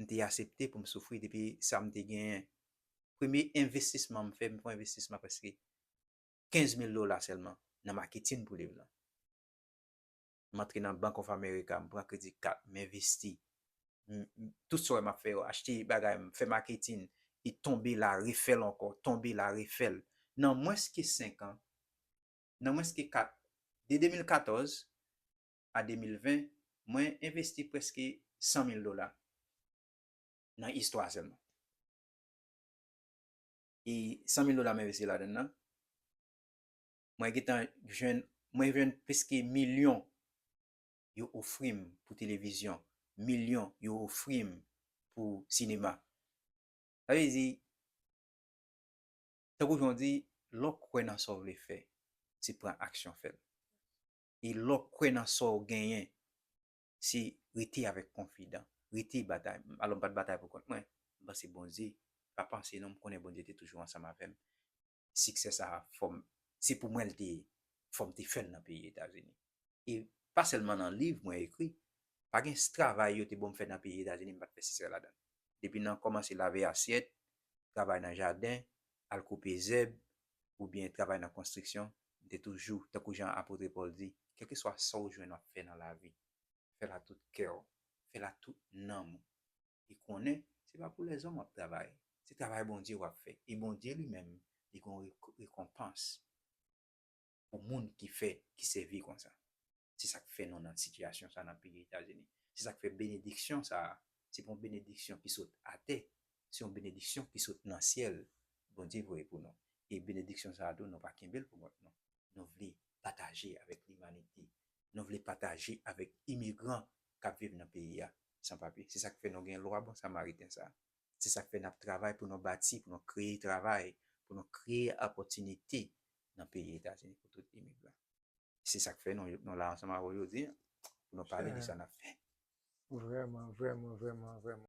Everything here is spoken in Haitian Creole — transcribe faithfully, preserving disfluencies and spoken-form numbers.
M te aksepte pou m soufri depi sa m te genyen. Premye envestisman m fè, m fè yon envestisman prèske kenz mil dola sèlman nan maketin pou liv lan. M antre nan Bank of America, m pran kredi kat, m envesti. M, m, tout sa w wè m ap fè yo, achte bagay, m fè maketin, e tonbe la, refè l ankò, tonbe la, refè l. Nan mwens ke senk an, nan mwens ke kat, de de mil katòz a de mil ven, mwen envesti prèske san mil dola nan istwa sèlman. E san mil dola m envesti ladan nan, mwen gentan jwenn, mwen jwenn prèske milyon yo ofri m pou televizyon, milyon yo ofri m pou sinema. Sa vle di, tankou jan w di, lè w kwè nan sa w vle fè, se pran aksyon fè l. E lè w kwè nan sa w genyen, se rete avèk konfidan, rete batay. Alò, m pa t batay pou kont mwen, m panse Bondye, pa panse non, m konnen Bondye te toujou ansanm avè m. Siksè sa a, fò m, se pou mwen l te ye, fò m te fè l nan peyi Etazini. E pa sèlman nan liv mwen ekri, pa gen travay yo te ban m fè nan peyi Etazini, m pa t fè siksè ladan l. Depi nan kòmanse lave asyèt, travay nan jaden, al koupe zèb, oubyen travay nan konstriksyon, m te toujou, tankou jan apot Pòl di, kèlkeswa sa w jwenn w ap fè nan lavi, fè l ak tout kè w, fè l ak tout nanm ou. E konnen, se pa pou lèzòm w ap travay, se travay Bondye w ap fè. E Bondye li menm, li gen yon rek-, rekonpans pou moun ki fè, ki sèvi konsa. Se sa k fè nou nan sitiyasyon sa nan peyi Etazini. Se sa k fè benediksyon sa, se pa yon benediksyon ki sot atè, se yon benediksyon ki sot nan syèl. Bondye voye pou nou. E benediksyon sa tou, nou pa kenbe l pou kont nou. Nou vle pataje avèk limanite. Nou vle pataje avèk imigran k ap viv nan peyi a san papye. Se sa k fè nou gen lwa bon samariten sa. Se sa k fè n ap travay pou nou bati, pou nou kreye travay, pou nou kreye opòtinite nan peyi Etazini pou tout imigran. Se sa k fè nou, nou la ansanm avè w jodi a, pou nou pale de sa n ap fè. Vrèman, vrèman, vrèman, vrèman.